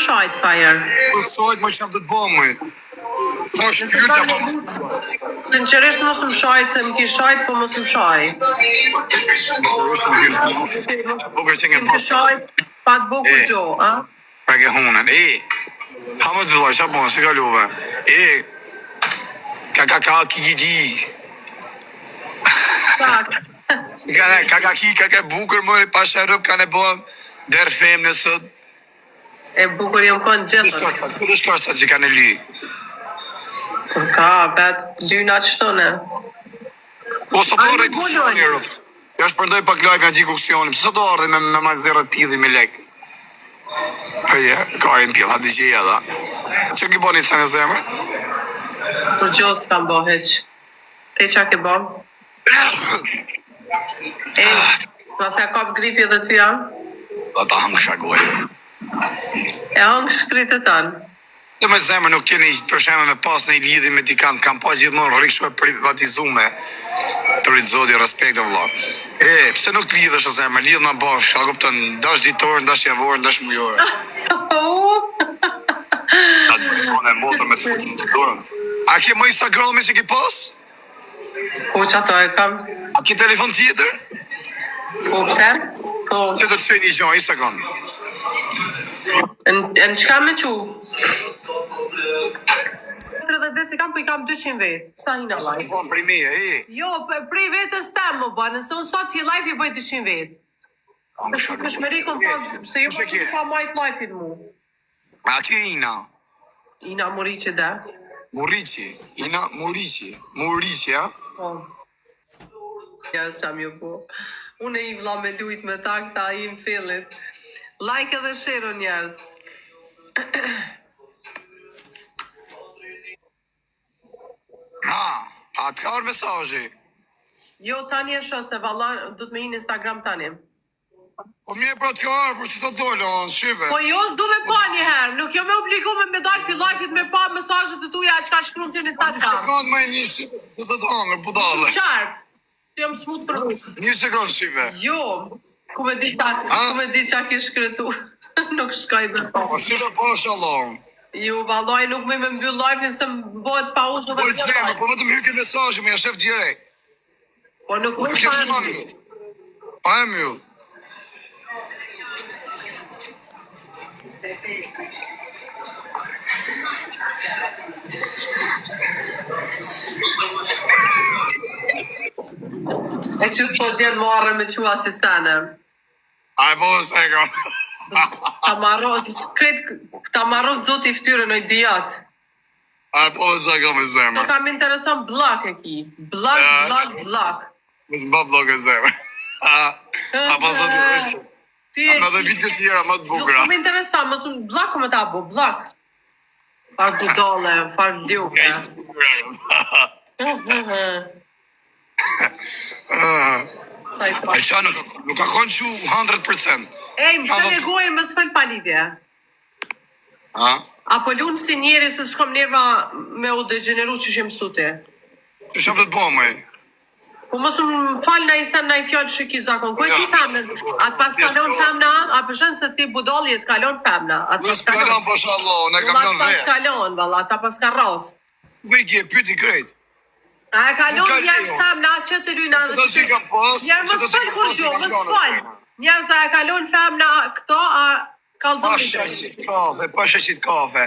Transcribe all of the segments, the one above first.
shajt, Fajer. Po të shajt, më çam të të bëmë, moj. Po është Nëse pyetja kam pa mos. Sinqerisht mos më shaj se më ki shajt, po mos më shaj. Sinqerisht më ki Bukur që Ti ke më pas. shajt, pa të bukur E. gjo, a? Pra ke hunën. E. Ha më të vëllai, ç'a bën, si kalove? E. Ka ka ka ki ki ki. Pak. Ka ka ka ki ka ka bukur më pasha rëp kanë bë der femnë sot. E bukur jam konë Ku gjithën. shkosh ta? Ku do shkosh ta që kanë ly? Kur ka, vet, lyna qëto ne. Po sa do A rre nuk kuksioni bulojnë. rëp. Ja shpërndoj pak live nga gjithë kuksioni. Pse sa do ardhi me me ma zerë pidhi me lek? Për je, ka i pidh, ha dëgjej edhe. Që ki bani sa në zemër? Kur gjo s'kam bo hiq. Te qa ke bo? E, pas ja kap gripi edhe ty, a? Do ta hëngsha gojë. E hëngë shkritë e tanë. Të me zemër nuk keni për shembull me pas në lidhje me dikan, kam pas gjithmonë rri kështu e privatizume. Të rrit zoti respekt o vëlla. E, pse nuk lidhesh o zemër, lidh na bash, a kupton, ndash ditor, ndash javor, ndash mujor. Ta të bënë motër me të futur në dorën. A ke më Instagramin që ke pas? Po që ato e kam? A ke telefon tjetër? Po pse? Po, Që të të çoj një gjë, një sekond. në, në qka me qu? 30 vetë si kam, po i kam 200 vetë. Sa hina Sa live? po prej meje, e. Jo, pe- prej vetës tem më bë, nëse unë sot hi live i bëj 200 vetë. A më shok. Kështë me rikon pa, se jo Kush e pa ke? pa majt live-in mu. A ke Ina? Ina Muriqi dhe. Muriqi, Ina Muriqi, Muriqi, a? Po. Njerëz që jam ju po. Unë e i vla me lujt me ta këta i në fillit. Like edhe share o njerëz. Ha, a të ka ardhur mesazhi? Jo, tani e shoh se valla do të më hi në Instagram tani. Po mirë pra të ka ardhur, por që të dole, o, në shive. Po jo, s'du me pa një herë, nuk jo me obligu me me dalë pi live-it me pa mesazhet e tuja çka shkruan ti në Një Instagram. sekond më një shive, se të të hangër, budale. Qartë. Ti jam smut për Një sekond shive. Jo, ku me di ta, Ha? ku me di qa ke shkretu. nuk shkoj dhe po. Po shive po Allah. Jo, vallai nuk më me mbyll live-in se më bëhet pauzë Po dhe i zemër, po vetëm hyke mesazhi, më ja shef direkt. Po nuk Nuk më e pse pa. ma mbyll. Pa e mbyll. E që s'po djenë marrë me qua si sene. A e po se e kam. Ta marro, krejt, ta marro zoti fytyrën o idiot. A e po se e kam e To zemër. kam intereson blok e ki. Blok, Eh. blok, blok. Mos më ba blok e zemër. A, a pa zoti risk. Ti e Ama dhe ki. vite tjera më të Nuk bukura. më intereson, mos më blok më ta bo, blok. Far budalle, far luke. Sa i Ai qa nuk, nuk ka konë që 100%. Ej, më Ka shënë dhe- e gojën, mos fol pa lidhje. Ha? Apo lunë si njeri se s'kom nerva me u degeneru që shem mësu ti. Që shumë të të bo, moj. Po mos më fal na i sen na i fjalë që ki zakon. Ku e Ja. ki femnën? Atë pas kalon femna, a pëshën se ti budalli të kalon femna. Atë Nuk pas s'kalon kalon. po Allah, unë e kam Valla lënë atë pas vetë. kalon, valla, ata pas ka rras. Ku i ke pyeti krejt. A e kalon Nuk ka njerëz lejo. femna që të lyna Që të si kam pas, Njerëz që mos të si fal kam kur pas, i gjo, kam mos lënë fal. zemër. Njerëz a e kalon femna këto, a kallzon Pa mi shaqit kafe, pa shaqit kafe.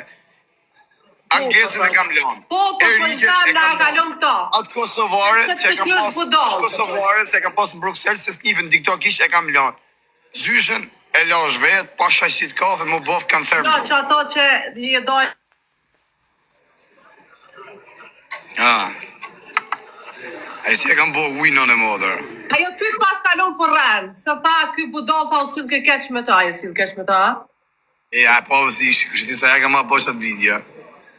Po, Anglesin e kam lënë. Po, po, po, Erikën e femna kam e kalon lënë. këto. Atë Kosovare Sepse që e kam ti është pas, budall. atë Kosovare që e kam pas në Bruksel se s'njifen TikTok ish e kam lënë. Zyshën e lash vet, pa shaqit kafe, më bëf kancer. Jo, që ato që je dojë Ah. Ai si e kam bo ujnën e motër. Ajo ty të pas kalon për rren, se tha ky budall tha u sill ke keq me ta, ajo sill keq me ta. a? E, ja, po, si ish, kush di sa ja kam ma bo qatë video.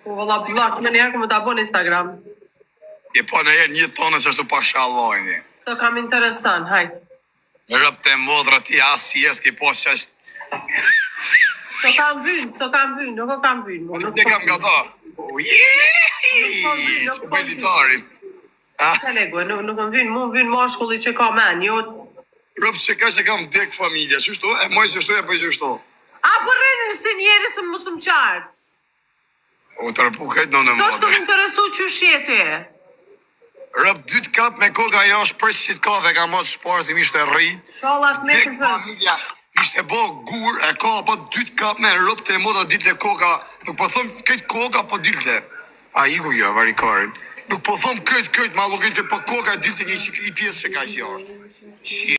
Po valla blok, më njëherë ku më ta bo në Instagram. E po në herë një tonë që është pa shallojnë. Të kam interesant, hajt. Në rëp të motra ti as si es ke po që është Të kam vyn, të kam vyn, nuk o kam vyn, mo, nuk Ne kam po gata. Nuk po vyn, nuk Që po bëj vyn. litarin. Ah, Çfarë nuk nuk më vyn, mu më vyn mashkulli që ka men, jo Rëp që ka që kam dek familja, qështu, e moj qështu e bëj qështu. A po rrenin si njeri se mos më qartë. U tërpu këtë në në Do shtu modër. më interesu qysh je ti. Rëp dytë kap me koka jo është për qit kafe ka mot shparë si mishte rrit. Shalla të Tek mesin fë. familja ishte bo gur e ka po dytë kap me rëp të mota dilte koka. Nuk po thom këtë koka po dilte. A iku kjo varikarin. Nuk po thom këtë këtë ma llogit po koka dilte një çik i pjesë që ka që jashtë.